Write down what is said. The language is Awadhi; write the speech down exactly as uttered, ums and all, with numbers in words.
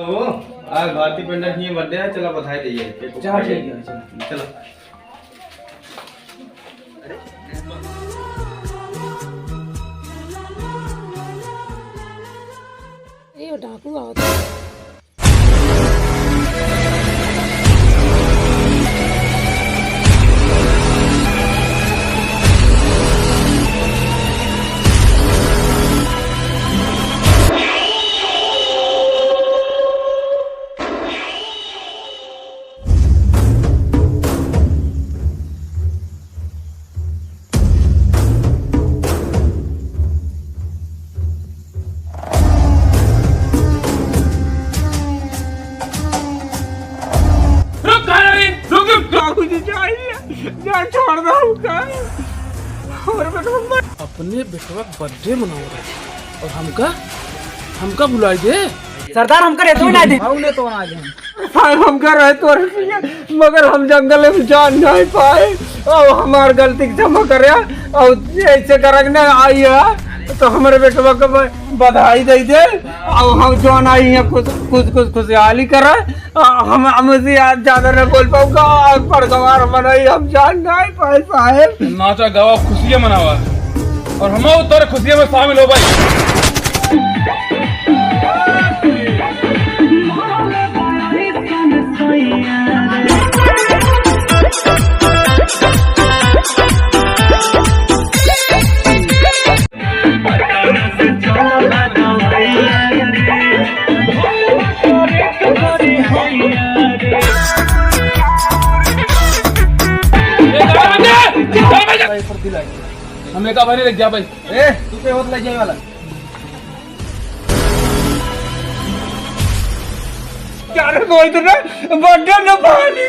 वो, आज भारती पंडा की birthday है, चला बधाई दे। चला, ठीक है, चला। चला। ए, वो डाकू आवत है। रुक, कहाँ जा रही? रुक, रुक। बाबूजी, जाइए, जा, छोड़ दो हमका। और बेटवा मत। अपने बेटवा के birthday मनावत है और हमका, हमका भुलाई दे। सरदार, हमका रहते हुए ना दे। हम ने तो ना दे। साहब, हमका रहे तोरे से, मगर हम जंगल में जान नहीं पाए। और हमार गलती के क्षमा करे। और ऐसे करक ना आई है, तो हमारे बेटवा को ब-, बधाई दे दे। और हम जौन आई है, खुश, खुश, खुश, खुशहाली करे। आ, हम, हमसे आज ज्यादा ना बोल पाऊंगा। आज परगवार बनाई, हम जान नहीं पाए साहब। नाचा गावा, खुशियाँ मनावा, और हम तोरे खुशियाँ में शामिल हो भाई। हम एक बार नहीं लग गया भाई। ए, तू पे होत लग जाए वाला। क्या रे, कोई तो ना, बड्डे न पानी।